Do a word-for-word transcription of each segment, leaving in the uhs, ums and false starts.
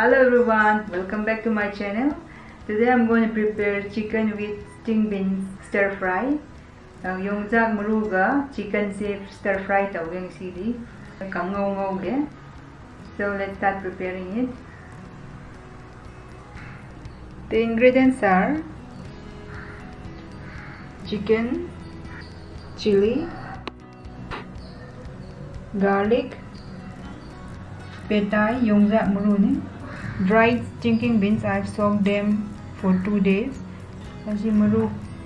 Hello everyone, welcome back to my channel. Today I'm going to prepare chicken with string beans stir fry. Uh, ꯌꯣꯡꯆꯥꯛ ꯃꯔꯨꯒ chicken ꯁꯦ stir fry ꯇꯧꯒꯦ ꯉꯁꯤꯗꯤ꯫ ꯀꯥꯡꯉꯧ ꯉꯧꯒꯦ꯫ So let's start preparing it. The ingredients are chicken, chili, garlic, petai, ꯌꯣꯡꯆꯥꯛ ꯃꯔꯨꯅꯤ, dried string beans, I've soaked them for two days. ꯑꯁꯤ ꯃꯔꯨ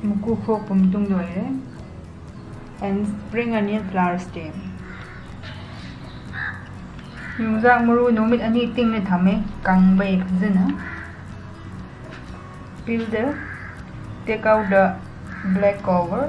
ꯃꯀꯨ ꯈꯣꯛꯄ ꯃꯇꯨꯡꯗ ꯑꯣꯏꯔꯦ꯫ And spring onion, flower stem. ꯌꯣꯡꯆꯥꯛ ꯃꯔꯨ ꯅꯨꯃꯤꯠ ꯑꯅꯤ ꯇꯤꯡꯅ ꯊꯝꯃꯦ, ꯀꯪꯕꯩ ꯐꯖꯅ꯫ Peel the, take out the black cover.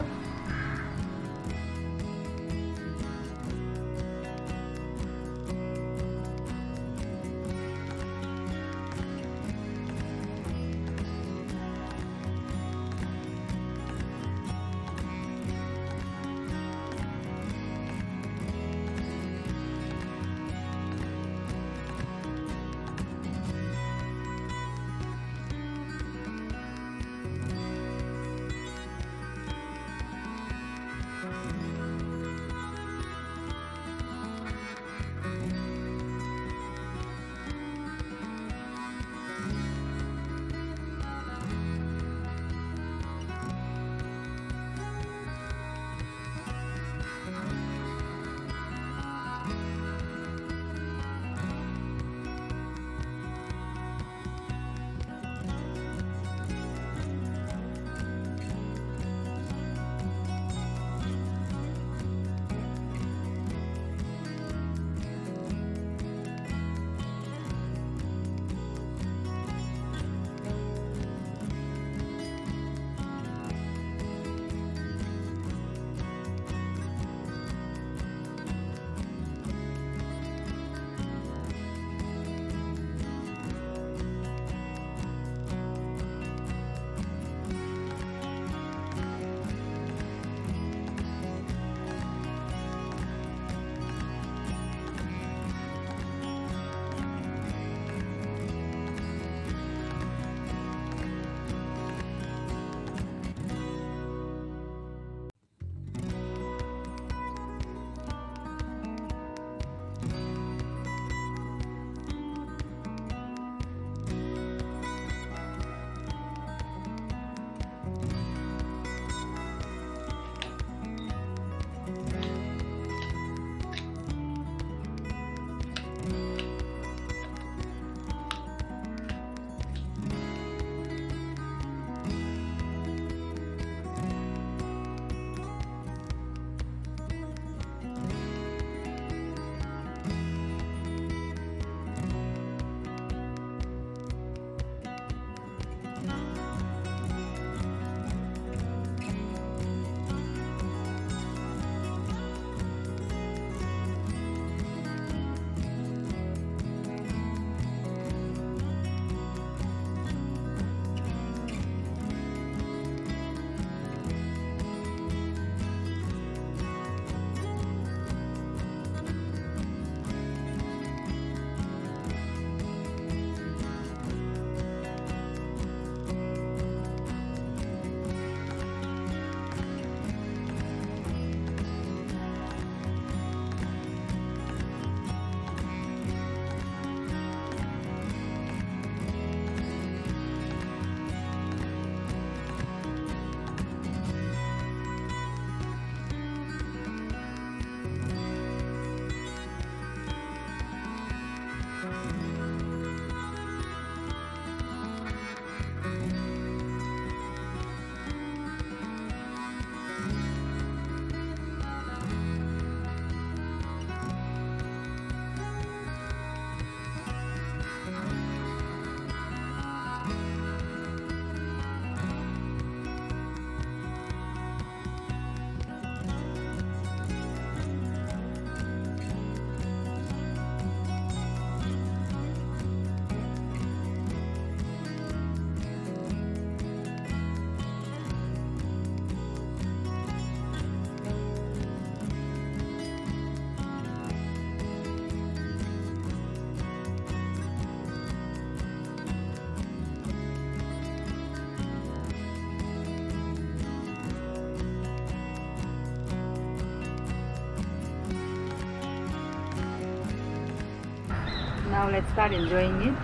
Now let's start enjoying it.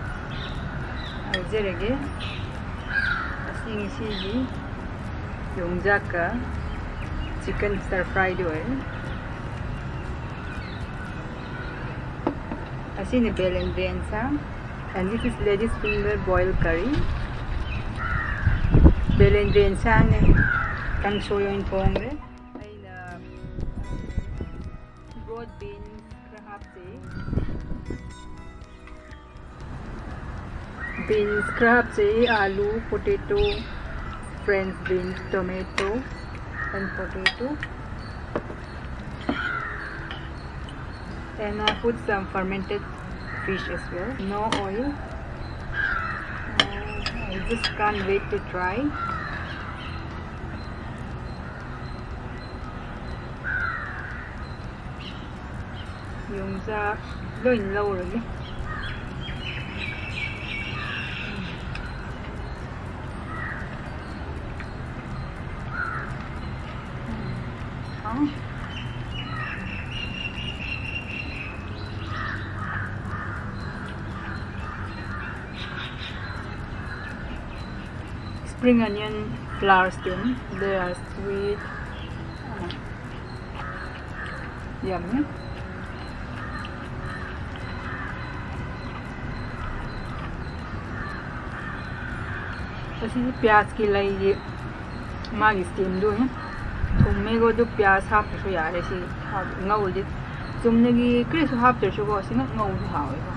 ꯍꯧꯖꯔꯒꯦ꯫ ꯑꯁꯤ ꯉꯁꯤꯒꯤ ꯌꯣꯡꯆꯥꯛꯀ chicken stir fryꯗꯨ ꯑꯣꯏꯔꯦ꯫ ꯑꯁꯤꯅ ꯕꯦꯂꯦꯟꯗ꯭ꯔꯤ ꯌꯦꯟꯁꯥꯡ꯫ And this is ladies finger boil curry. ꯕꯦꯂꯦꯟꯗ꯭ꯔꯤ ꯌꯦꯟꯁꯥꯡꯅꯦ꯫ ꯀꯥꯡꯁꯣꯏ ꯑꯣꯏꯅ ꯊꯣꯡꯈ꯭ꯔꯦ꯫ ꯑꯩꯅ broad beans ꯈꯔ ꯍꯥꯞꯆꯩ꯫ Beans ꯈꯔ ꯍꯥꯞꯆꯩ, ꯑꯥꯂꯨ, potato, French beans, tomato and potato. And I put some fermented fish as well. No oil. Uh, I just can't wait to try. ꯌꯣꯡꯆꯥꯛ ꯂꯣꯏ ꯂꯧꯔꯒꯦ꯫ Spring onion flower stem, they are sweet. Yummy. ꯑꯁꯤꯗꯤ ꯄꯤꯌꯥꯖꯀꯤ ꯂꯩꯒꯤ ꯃꯥꯒꯤ stemꯗꯨ ꯊꯨꯝꯃꯦꯀꯣ, ꯑꯗꯨ ꯄꯤꯌꯥꯖ ꯍꯥꯞꯇ꯭ꯔꯁꯨ ꯌꯥꯔꯦ꯫ ꯁꯤ ꯉꯧꯔꯗꯤ ꯆꯨꯝꯅꯒꯤ ꯀꯔꯤꯁꯨ ꯍꯥꯞꯇ꯭ꯔꯁꯨꯀꯣ, ꯁꯤꯅ ꯉꯧꯕ ꯍꯥꯎꯋꯦꯀꯣ꯫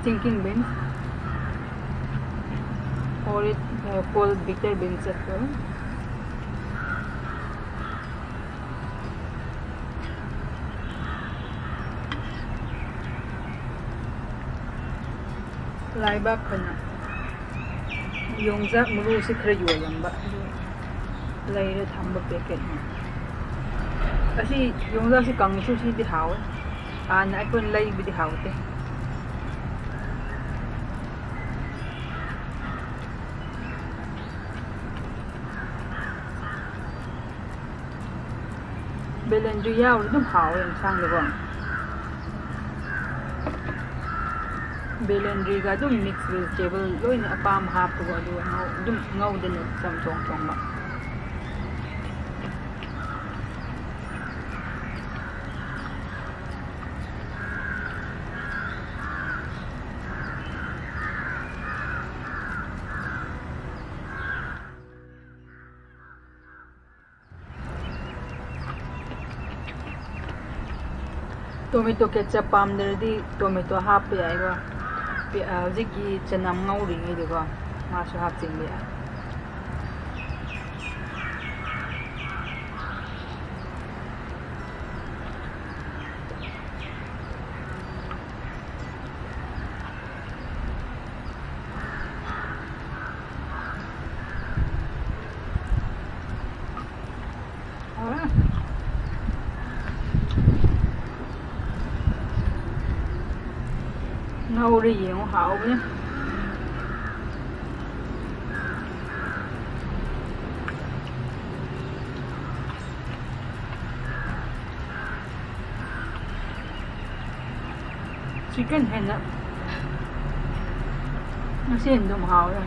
Stinking beans, or it uh, called bitter beans as well. ꯂꯩꯕꯥꯛ ꯐꯅ ꯌꯣꯡꯆꯥꯛ ꯃꯔꯨꯁꯤ ꯈꯔ ꯌꯣꯜꯂꯝꯕ, ꯑꯗꯨ ꯂꯩꯔ ꯊꯝꯕ packetꯅꯤ꯫ ꯑꯁꯤ ꯌꯣꯡꯆꯥꯛꯁꯤ ꯀꯥꯡꯁꯨ ꯁꯤꯗꯤ ꯍꯥꯎꯋꯦ꯫ ꯍꯥꯟꯅ ꯑꯩꯈꯣꯏꯅ ꯂꯩꯕꯗꯤ ꯍꯥꯎꯇꯦ꯫ ꯕꯦꯂꯦꯟꯗ꯭ꯔꯤ ꯌꯥꯎꯔꯗꯤ ꯑꯗꯨꯝ ꯍꯥꯎꯋꯦ ꯌꯦꯟꯁꯥꯡꯗꯀꯣ꯫ ꯕꯦꯂꯦꯟꯗ꯭ꯔꯤꯒ ꯑꯗꯨꯝ mix vegetable ꯂꯣꯏꯅ ꯑꯄꯥꯝꯕ ꯍꯥꯞꯄꯒꯣ, ꯑꯗꯨꯒ ꯉꯧ-, ꯑꯗꯨꯝ ꯉꯧꯗꯅ ꯆꯝꯊꯣꯡ ꯊꯣꯡꯕ꯫ Tomato ketchup ꯄꯥꯝꯗ꯭ꯔꯗꯤ tomato ꯍꯥꯞꯄ ꯌꯥꯏꯀꯣ꯫ ꯄꯤ-, ꯑ, ꯍꯧꯖꯤꯛꯀꯤ ꯆꯅꯝ ꯉꯧꯔꯤꯉꯩꯗꯀꯣ ꯃꯥꯁꯨ ꯍꯥꯞꯆꯤꯟꯕ ꯌꯥꯏ꯫ ꯍꯥꯎꯔꯦ꯫ ꯉꯧꯔ ꯌꯦꯡꯉꯣ, ꯍꯥꯎꯕꯅꯦ꯫ Chicken ꯍꯦꯟꯅ ꯉꯁꯤ ꯍꯦꯟꯅ ꯑꯗꯨꯝ ꯍꯥꯎꯔꯦ꯫